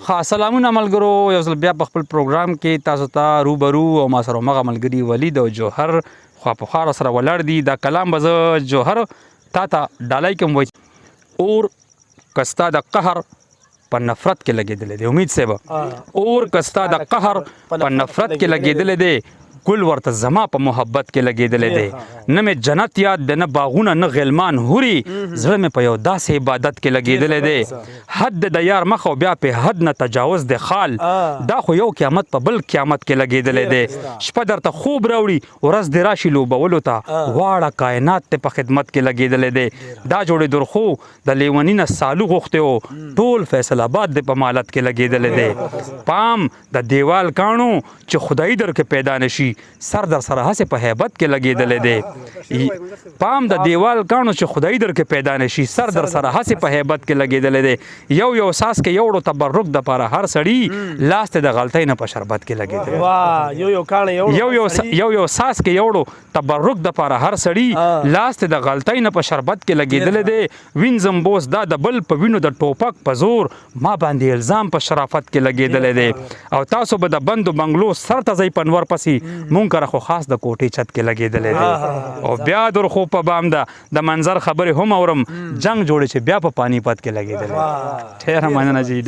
ښه، سلامونه ملګرو، یو ځل بیا په خپل پروګرام کې تاسو ته روبرو او ما سره مغه ملګری ولید او جوهر خوا په خوا سره ولاړ دي. دا کلام به زه جوهر تا ته ډالۍ کوم. وای اور کستا د قهر په نفرت کې لګېدلی دی، امید صاحب، اور کستا د قهر په نفرت کې لګېدلی دی، ګل ورته زما په محبت کې لګېدلی دی. نه مې جنت یاد دی، نه باغونه، نه غلمان هوري، زړه مې په یو داسې عبادت کې لګېدلی دی. حد د یار مخ او بیا په حد نه تجاوز دی خال، دا خو یو قیامت په بل قیامت کې لګېدلی دی. شپه درته خوب راوړي، ورځ دې راشي لوبولو ته، واړه کائنات ته په خدمت کې لګېدلی دی. دا جوړې درخو د لیونی نه سالو غوښتی و، ټول فیصل آباد د په مالت کې لګېدلی دی. پام د دیوال کاڼو چې خدای در کې پیدا نشي، سر در سره هسې په هیبت کې لګېدلی دی. پام د دیوال کاڼو چې خدای در کې پیدا نشي، سر در سره هسې په هیبت کې لګېدلی دی. یو یو ساس کې یوړو تبرک د پاره هر سړي، لاس ته د غلطۍ نه په شربت کې لګېدلی. واه، یو یو کاڼه یو یو یو یو یو ساس کې یوړو تبرک د پاره هر سړي، لاس ته د غلطۍ نه په شربت کې لګېدلی دی. وینځم بوس دا د بل په وینو د ټوپک په زور، ما باندې الزام په شرافت کې لګېدلی دی. او تاسو به د بندو بنگلو سر ته ځئ پنور پسې، مونږ کره خو خاص د کوټې چت کې لګېدلی دی. او بیا در خو په بام ده د منظر خبرې هم اورم، جنگ جوړې چې بیا په پانی پت کې لګېدلی. ډېره مننه جی.